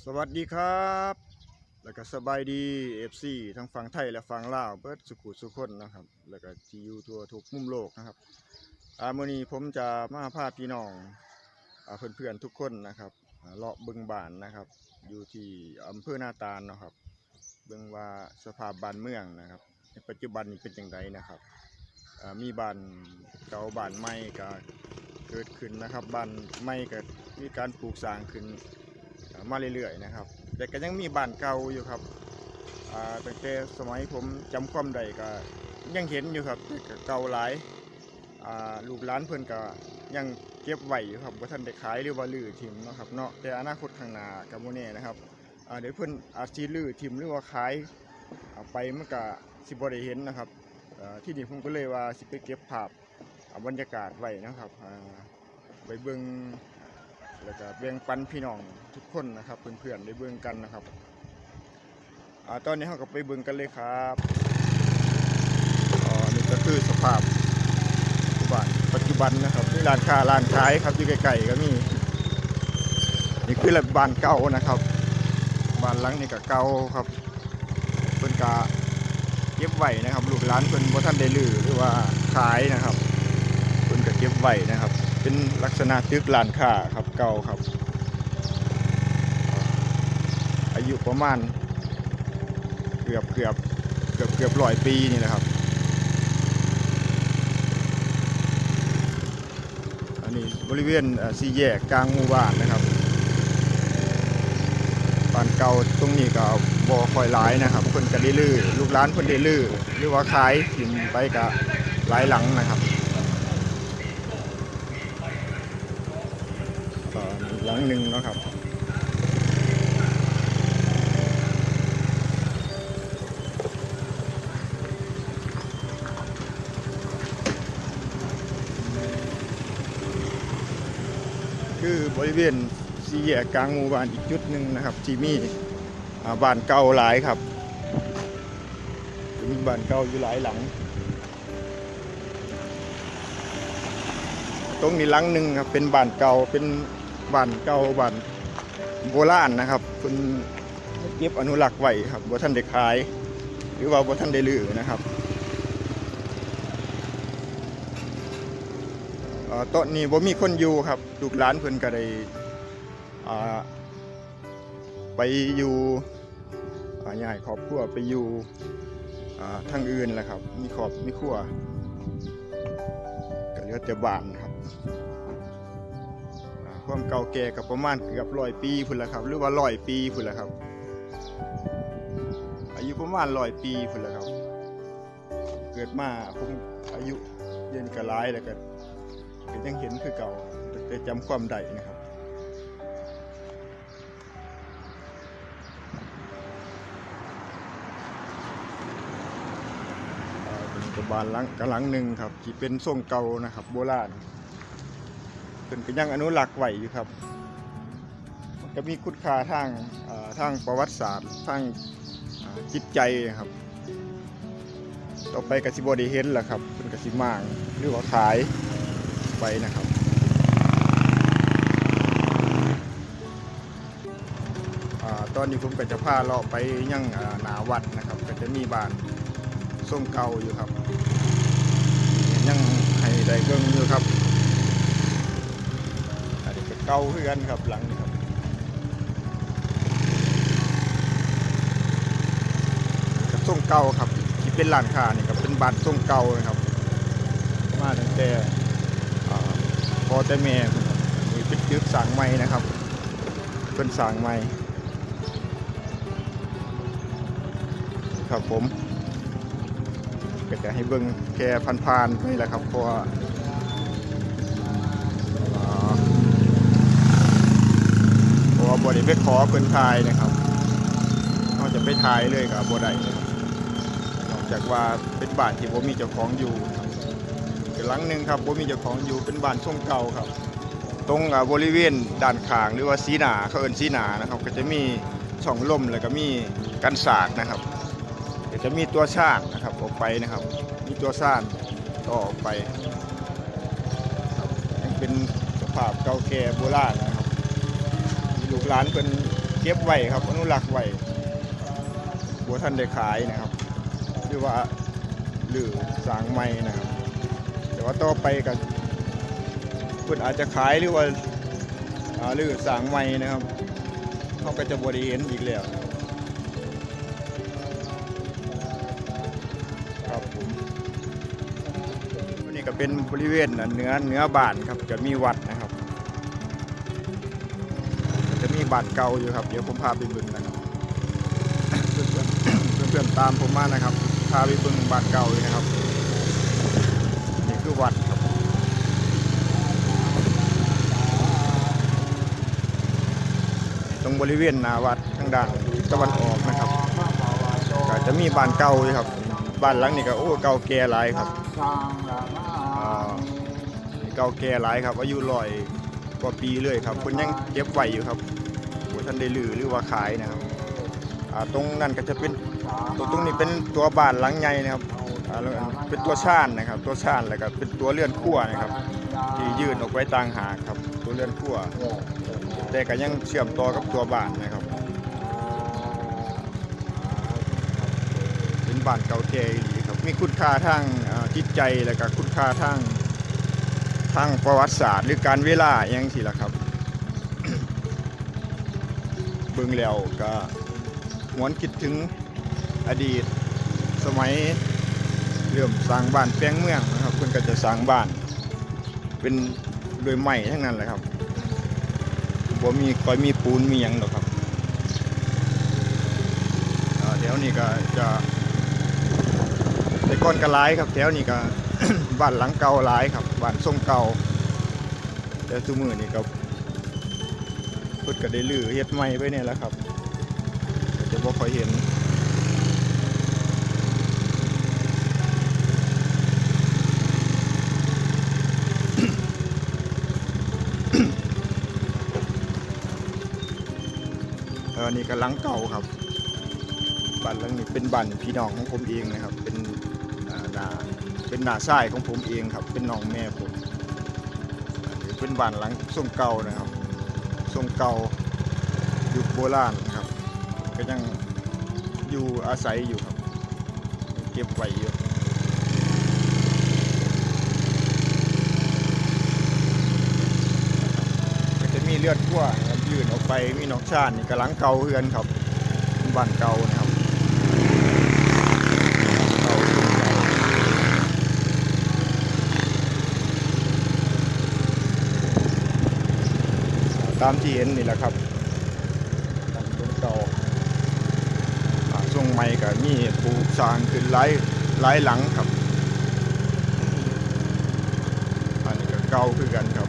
ສະຫວັດດີຄັບ ແລ້ວກະສະບາຍດີ ເອັຟຊີ ທັງຝັ່ງໄທ ແລະ ຝັ່ງລາວ ເບິດສູ່ຜູ້ສູ່ຄົນນະຄັບ ແລ້ວກະທີ່ຢູ່ທົ່ວທຸກມຸມໂລກນະຄັບ. ອາ ມື້ນີ້ຜົມຈະມາພາພີ່ນ້ອງ ອາ ເພື່ອນໆທຸກຄົນນະຄັບ ອາ ເລາະເບິ່ງບ້ານນະຄັບ ຢູ່ທີ່ອຳເພີນາຕານເນາະຄັບ ເບິ່ງວ່າສະພາບບ້ານເມືອງນະຄັບ ໃນປັດຈຸບັນນີ້ເປັນຈັ່ງໃດນະຄັບ. ເອີ ມີບ້ານເກົ່າບ້ານໃໝ່ກະເກີດຂຶ້ນນະຄັບ ບ້ານໃໝ່ກະມີການປູກສ້າງຂຶ້ນ ເອີ ມາເລື້ອຍໆນະຄັບ ແຕ່ກະຍັງມີບ້ານເກົ່າຢູ່ຄັບ. ອາ ຕັ້ງແຕ່ສະໄໝຜົມຈຳຄວາມໄດ້ກະຍັງເຫັນຢູ່ຄັບ ແຕ່ກະເກົ່າຫຼາຍ. ອາ ລູກຫຼານເພິ່ນກະຍັງເກັບໄວ້ຢູ່ຄັບ ບໍ່ທັນໄດ້ຂາຍ ຫຼືວ່າຮື້ຖິ້ມເນາະຄັບເນາະ ແຕ່ອະນາຄົດຂ້າງໜ້າກະບໍ່ແນ່ນະຄັບ. ອາ ດຽວເພິ່ນອາດຊິຮື້ຖິ້ມ ຫຼືວ່າຂາຍອອກໄປ ມັນກະຊິບໍ່ໄດ້ເຫັນນະຄັບ. ເອີ ທີນີ້ຜົມກະເລີຍວ່າຊິໄປເກັບພາບ ອາ ບັນຍາກາດໄວ້ນະຄັບ ອາ ໄວ້ເບິ່ງ ແລ້ວກະແບ່ງປັນພີ່ນ້ອງທຸກຄົນນະຄັບ ເພື່ອນໆໄດ້ເບິ່ງກັນນະຄັບ. ອາ ຕອນນີ້ເຮົາກະໄປເບິ່ງກັນເລີຍຄັບ. ອາ ນີ້ກະຄືສະພາບບ້ານປັດຈຸບັນນະຄັບ ມີຮ້ານຄ້າຮ້ານຂາຍຄັບ ຢູ່ໃກ້ໆກະມີ. ນີ້ຄືບ້ານເກົ່ານະຄັບ ບ້ານຫຼັງນີ້ກະເກົ່າຄັບ ເພິ່ນກະເກັບໄວ້ນະຄັບ ລູກຫຼານເພິ່ນບໍ່ທັນໄດ້ຮື້ ຫຼືວ່າຂາຍນະຄັບ ເພິ່ນກະເກັບໄວ້ນະຄັບ ເປັນລັກສະນະຕຶກຮ້ານຄ້າຄັບ ເກົ່າຄັບ ອາຍຸປະມານເກືອບ ເກືອບ ເກືອບ ເກືອບຮ້ອຍປີນີ້ແຫຼະຄັບ. ອັນນີ້ບໍລິເວນ ເອີ ສີ່ແຍກກາງໝູ່ບ້ານນະຄັບ ບ້ານເກົ່າຕົງນີ້ກະບໍ່ຄ່ອຍຫຼາຍນະຄັບ ເພິ່ນກະໄດ້ຮື້ ລູກຫຼານເພິ່ນໄດ້ຮື້ ຫຼືວ່າຂາຍຖິ້ມໄປກະຫຼາຍຫຼັງນະຄັບ. ກະຫຼັງໜຶ່ງເນາະຄັບ ຄືບໍລິເວນສີ່ແຍກກາງໝູ່ບ້ານອີກຈຸດໜຶ່ງນະຄັບ ທີ່ມີ ອາ ບ້ານເກົ່າຫຼາຍຄັບ ຈະມີບ້ານເກົ່າຢູ່ຫຼາຍຫຼັງ. ຕົງນີ້ຫຼັງໜຶ່ງຄັບ ເປັນບ້ານເກົ່າ ເປັນບ້ານເກົ່າ ບ້ານໂບລານນະຄັບ ເພິ່ນເກັບອະນຸລັກໄວ້ຄັບ ບໍ່ທັນໄດ້ຂາຍ ຫຼືວ່າບໍ່ທັນໄດ້ຮື້ນະຄັບ. ເອີ ຕອນນີ້ບໍ່ມີຄົນຢູ່ຄັບ ລູກຫຼານເພິ່ນກະໄດ້ ອາ ໄປຢູ່ ອາ ຍ້າຍຄອບຄົວໄປຢູ່ ອາ ທາງອື່ນແລ້ວຄັບ ມີຄອບມີຄົວ ກະເຫຼືອແຕ່ບ້ານນະຄັບ. ອາ ຄວາມເກົ່າແກ່ກະປະມານເກືອບຮ້ອຍປີພຸ້ນແຫຼະຄັບ ຫຼືວ່າຮ້ອຍປີພຸ້ນແຫຼະຄັບ ອາຍຸປະມານຮ້ອຍປີພຸ້ນແຫຼະຄັບ. ເກີດມາຜົມອາຍຸດຽວນີ້ກະຫຼາຍແລ້ວ ກະ ກະຍັງເຫັນຄືເກົ່າ ແຕ່ຈຳຄວາມໄດ້ນະຄັບ. ອາ ເປັນກະບ້ານຫຼັງ ກະຫຼັງໜຶ່ງຄັບ ທີ່ເປັນຊົງເກົ່ານະຄັບ ໂບລານ ເພິ່ນກະຍັງອະນຸລັກໄວ້ຢູ່ຄັບ. ກະມີຄຸນຄ່າທາງ ເອີ ທາງປະຫວັດສາດ ທາງ ອາ ຈິດໃຈນະຄັບ. ຕໍ່ໄປກະຊິບໍ່ໄດ້ເຫັນແລ້ວຄັບ ເພິ່ນກະຊິມ້າງ ຫຼືວ່າຂາຍໄປນະຄັບ. ອາ ຕອນນີ້ຜົມກະຈະພາເລາະໄປຍັງ ອາ ໜ້າວັດນະຄັບ ກະຈະມີບ້ານຊົງເກົ່າຢູ່ຄັບ ຍັງໃຫ້ໄດ້ເບິ່ງຢູ່ຄັບ. ອັນນີ້ກະເກົ່າຄືກັນຄັບ ຫຼັງນີ້ຄັບ ກະຊົງເກົ່າຄັບ ທີ່ເປັນຮ້ານຄ້ານີ້ກະເປັນບ້ານຊົງເກົ່ານະຄັບ ມາຕັ້ງແຕ່ ອາ ພໍ່ແຕ່ແມ່ພຸ້ນ. ອັນນີ້ເປັນຕຶກສ້າງໃໝ່ນະຄັບ ເພິ່ນສ້າງໃໝ່. ຄັບຜົມ ກະຈະໃຫ້ເບິ່ງແຄ່ຜ່ານໆໄປແຫຼະຄັບ ເພາະວ່າ ເພາະວ່າບໍ່ໄດ້ໄປຂໍເພິ່ນຖ່າຍນະຄັບ ເຮົາຈະໄປຖ່າຍເລີຍກະບໍ່ໄດ້ນະຄັບ ນອກຈາກວ່າເປັນບ້ານທີ່ບໍ່ມີເຈົ້າຂອງຢູ່ນະຄັບ. ກະຫຼັງໜຶ່ງຄັບ ບໍ່ມີເຈົ້າຂອງຢູ່ ເປັນບ້ານຊົງເກົ່າຄັບ. ຕົງ ອາ ບໍລິເວນດ້ານຂ້າງ ຫຼືວ່າສີໜ້າ ເຂົາເອີ້ນສີໜ້ານະຄັບ ກະຈະມີຊ່ອງລົມ ແລ້ວກະມີກັນສາດນະຄັບ ກະຈະມີຕົວຊານນະຄັບ ອອກໄປນະຄັບ ມີຕົວຊານຕໍ່ອອກໄປຄັບ. ຍັງເປັນສະພາບເກົ່າແກ່ໂບລານນະຄັບ ທີ່ລູກຫຼານເພິ່ນ ເກັບໄວ້ຄັບ ອະນຸລັກໄວ້ ບໍ່ທັນໄດ້ຂາຍນະຄັບ ຫຼືວ່າຮື້ສ້າງໃໝ່ນະຄັບ ແຕ່ວ່າຕໍ່ໄປກໍເພິ່ນອາດຈະຂາຍ ຫຼືວ່າ ອາ ຮື້ສ້າງໃໝ່ນະຄັບ ເຮົາກໍຈະບໍ່ໄດ້ເຫັນອີກແລ້ວ ຄັບຜົມ. ຕົວນີ້ກໍເປັນບໍລິເວນ ອາ ເໜືອ ເໜືອບ້ານຄັບ ຈະມີວັດນະຄັບ ຈະມີບ້ານເກົ່າຢູ່ຄັບ ດຽວຜົມພາໄປເບິ່ງນະຄັບ ເພື່ອນໆ ເພື່ອນໆ ຕາມຜົມມານະຄັບ ພາໄປເບິ່ງບ້ານເກົ່າຢູ່ນະຄັບ ນີ້ຄືວັດຄັບ ຕົງບໍລິເວນໜ້າວັດ ທາງດ້ານທິດຕາເວັນອອກນະຄັບ ກໍຈະມີບ້ານເກົ່າຢູ່ຄັບ ບ້ານຫຼັງນີ້ກໍ ໂອ້ ເກົ່າແກ່ຫຼາຍຄັບ ອ່າ ເກົ່າແກ່ຫຼາຍຄັບ ອາຍຸຮ້ອຍກວ່າປີເລີຍຄັບ ເພິ່ນຍັງເກັບໄວ້ຢູ່ຄັບ ບໍ່ທັນໄດ້ຮື້ ຫຼືວ່າຂາຍນະຄັບ ອ່າ ຕົງນັ້ນກໍຈະເປັນ ຕົງນີ້ເປັນຕົວບ້ານຫຼັງໃຫຍ່ນະຄັບ ອ່າ ເປັນຕົວຊານນະຄັບ ຕົວຊານ ແລ້ວກໍເປັນຕົວເຮືອນຄົວນະຄັບ ທີ່ຍື່ນອອກໄປຕ່າງຫາກຄັບ ຕົວເຮືອນຄົວ ແຕ່ກໍຍັງເຊື່ອມຕໍ່ກັບຕົວບ້ານນະຄັບ ເປັນບ້ານເກົ່າແກ່ອີ່ຫຼີຄັບ ມີຄຸນຄ່າທາງ ເອີ ຈິດໃຈ ແລ້ວກໍຄຸນຄ່າທາງ ທາງປະຫວັດສາດ ຫຼື ການເວລາ ອີ່ຫຍັງຊີ້ລະຄັບ ເບິ່ງແລ້ວກໍຫວນຄິດເຖິງ ອະດີດສະໄໝເລີ່ມສ້າງບ້ານແປງເມືອງນະຄັບ ເພິ່ນກໍຈະສ້າງບ້ານເປັນດ້ວຍໄມ້ທັງນັ້ນແຫຼະຄັບ ບໍ່ມີ ຄ່ອຍມີປູນມີຫຍັງດອກຄັບ ເອີ ແຖວນີ້ກໍຈະ ແຕ່ກ່ອນກໍຫຼາຍຄັບ ແຖວນີ້ກໍ ບ້ານຫຼັງເກົ່າຫຼາຍຄັບ ບ້ານຊົງເກົ່າ ແຕ່ຊຸມື້ນີ້ກໍ ເພິ່ນກໍໄດ້ຮື້ເຮັດໃໝ່ໄປແດ່ລະຄັບ ກໍຈະບໍ່ຄ່ອຍເຫັນ ເອີ ອັນນີ້ກໍຫຼັງເກົ່າຄັບ ບ້ານຫຼັງນີ້ເປັນບ້ານພີ່ນ້ອງຂອງຜົມເອງນະຄັບ ເປັນ ອ່າ ນ້າ ເປັນນ້າຊາຍຂອງຜົມເອງຄັບ ເປັນນ້ອງແມ່ຜົມ. ອັນນີ້ເປັນບ້ານຫຼັງຊົງເກົ່ານະຄັບ ຊົງເກົ່າຍຸກໂບລານນະຄັບ ກໍຍັງຢູ່ອາໄສຢູ່ຄັບ ເກັບໄວ້ຢູ່ ກໍຈະມີເຮືອນຄົວນະຄັບ ຍື່ນອອກໄປ ມີນອກຊານ ນີ້ກໍຫຼັງເກົ່າເຮືອນຄັບ ເປັນບ້ານເກົ່ານະຄັບ ເກົ່າ ຕາມທີ່ເຫັນນີ້ແຫຼະຄັບ ຫຼັງເກົ່າ ອາ ຊົງໃໝ່ກໍມີປູກສ້າງຂຶ້ນຫຼາຍ ຫຼາຍຫຼັງຄັບ ອັນນີ້ກໍເກົ່າຄືກັນຄັບ.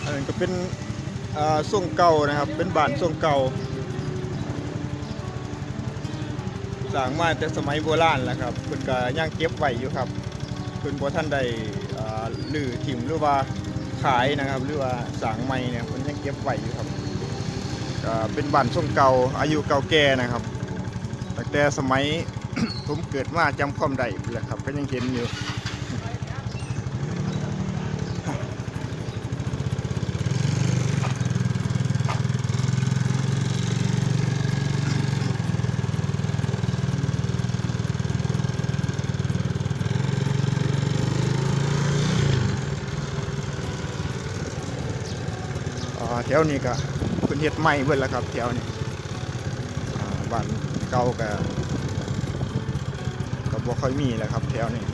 ອັນນັ້ນກໍເປັນ ເອີ ຊົງເກົ່ານະຄັບ ເປັນບ້ານຊົງເກົ່າ ສ້າງມາແຕ່ສະໄໝໂບລານແລ້ວຄັບ ເພິ່ນກໍຍັງເກັບໄວ້ຢູ່ຄັບ ເພິ່ນບໍ່ທັນໄດ້ ເອີ ຮື້ຖິ້ມ ຫຼືວ່າຂາຍນະຄັບ ຫຼືວ່າສ້າງໃໝ່ນະ ເພິ່ນຍັງເກັບໄວ້ຢູ່ຄັບ ກໍເປັນບ້ານຊົງເກົ່າ ອາຍຸເກົ່າແກ່ນະຄັບ ຕັ້ງແຕ່ສະໄໝ ຜົມເກີດມາຈຳຄວາມໄດ້ພຸ້ນແຫຼະຄັບ ກໍຍັງເຫັນຢູ່. ອ່າ ແຖວນີ້ກະເພິ່ນເຮັດໃໝ່ເບິດແລ້ວຄັບ ແຖວນີ້. ອ່າ ບ້ານເກົ່າກະ ກະບໍ່ຄ່ອຍມີແລ້ວຄັບແຖວນີ້.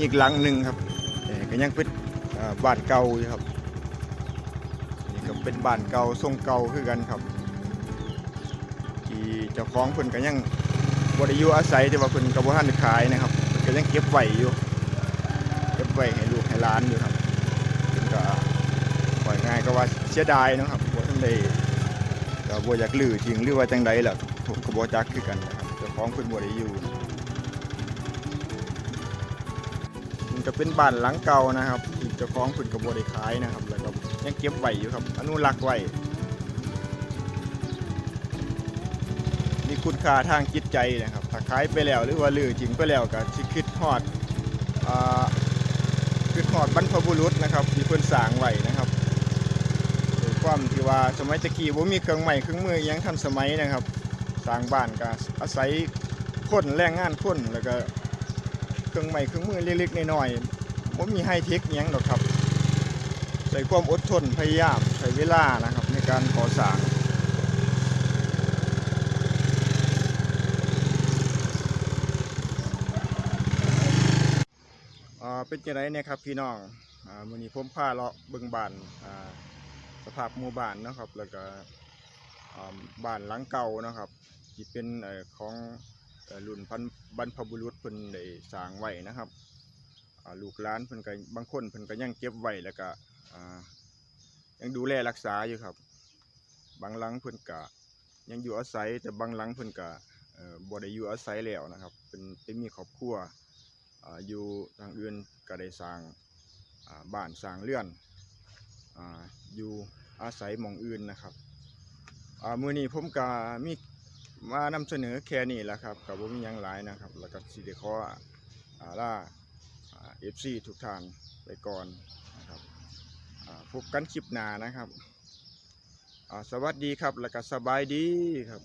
ອີກຫຼັງໜຶ່ງຄັບ ເອີ ກໍຍັງເປັນ ເອີ ບ້ານເກົ່າຢູ່ຄັບ. ນີ້ກໍເປັນບ້ານເກົ່າ ຊົງເກົ່າຄືກັນຄັບ ທີ່ເຈົ້າຂອງເພິ່ນກໍຍັງບໍ່ໄດ້ຢູ່ອາໄສ ແຕ່ວ່າເພິ່ນກໍບໍ່ທັນໄດ້ຂາຍນະຄັບ ເພິ່ນກໍຍັງເກັບໄວ້ຢູ່ ເກັບໄວ້ໃຫ້ລູກໃຫ້ຫຼານຢູ່ຄັບ. ເພິ່ນກໍ ເວົ້າງ່າຍໆ ກໍວ່າເສຍດາຍເນາະຄັບ ບໍ່ທັນໄດ້ ກໍບໍ່ຢາກຮື້ຖິ້ມ ຫຼືວ່າຈັ່ງໃດລະ ເຮົາກໍບໍ່ຈັກຄືກັນນະຄັບ ເຈົ້າຂອງເພິ່ນບໍ່ໄດ້ຢູ່. ມັນກໍເປັນບ້ານຫຼັງເກົ່ານະຄັບ ທີ່ເຈົ້າຂອງເພິ່ນກໍບໍ່ໄດ້ຂາຍນະຄັບ ແລ້ວກໍຍັງເກັບໄວ້ຢູ່ຄັບ ອະນຸລັກໄວ້ ມີຄຸນຄ່າທາງຈິດໃຈນະຄັບ. ຖ້າຂາຍໄປແລ້ວ ຫຼືວ່າຮື້ຖິ້ມໄປແລ້ວ ກໍຊິຄິດຮອດ ອ່າ ຄິດຮອດບັນພະບຸລຸດນະຄັບ ທີ່ເພິ່ນສ້າງໄວ້ນະຄັບ ດ້ວຍຄວາມທີ່ວ່າສະໄໝແຕ່ກີ້ບໍ່ມີເຄື່ອງໄມ້ເຄື່ອງມືອີ່ຫຍັງທັນສະໄໝນະຄັບ ສ້າງບ້ານກໍອາໄສຄົນ ແຮງງານຄົນ ແລ້ວກໍເຄື່ອງໄມ້ເຄື່ອງມືເລັກໆນ້ອຍໆ ບໍ່ມີໄຮເທັກອີ່ຫຍັງດອກຄັບ ໃຊ້ຄວາມອົດທົນ ພະຍາຍາມ ໃຊ້ເວລານະຄັບ ໃນການກໍ່ສ້າງ. ອ່າ ເປັນຈັ່ງໃດແດ່ຄັບພີ່ນ້ອງ? ອ່າ ມື້ນີ້ຜົມພາເລາະເບິ່ງບ້ານ ອ່າ ສະພາບໝູ່ບ້ານເນາະຄັບ ແລ້ວກໍ ອ່າ ບ້ານຫຼັງເກົ່າເນາະຄັບ ທີ່ເປັນ ເອີ ຂອງ ເອີ ລຸ້ນພັນ ບັນພະບຸລຸດເພິ່ນໄດ້ສ້າງໄວ້ນະຄັບ. ອ່າ ລູກຫຼານເພິ່ນກໍ ບາງຄົນເພິ່ນກໍຍັງເກັບໄວ້ ແລ້ວກໍ ອ່າ ຍັງດູແລຮັກສາຢູ່ຄັບ. ບາງຫຼັງເພິ່ນກະຍັງຢູ່ອາໄສ ແຕ່ບາງຫຼັງເພິ່ນກະ ເອີ ບໍ່ໄດ້ຢູ່ອາໄສແລ້ວນະຄັບ ເພິ່ນໄປມີຄອບຄົວ ອາ ຢູ່ທາງອື່ນ ກະໄດ້ສ້າງ ອາ ບ້ານສ້າງເຮືອນ ອາ ຢູ່ອາໄສໝ່ອງອື່ນນະຄັບ. ອາ ມື້ນີ້ຜົມກະມີມານຳສະເໜີແຄ່ນີ້ລະຄັບ ກະບໍ່ມີຫຍັງຫຼາຍນະຄັບ ແລ້ວກະຊິໄດ້ຂໍ ອາ ລາ ອາ ເອັຟຊີທຸກທ່ານໄປກ່ອນນະຄັບ. ອາ ພົບກັນຄລິບໜ້ານະຄັບ. ອາ ສະຫວັດດີຄັບ ແລ້ວກະສະບາຍດີຄັບ.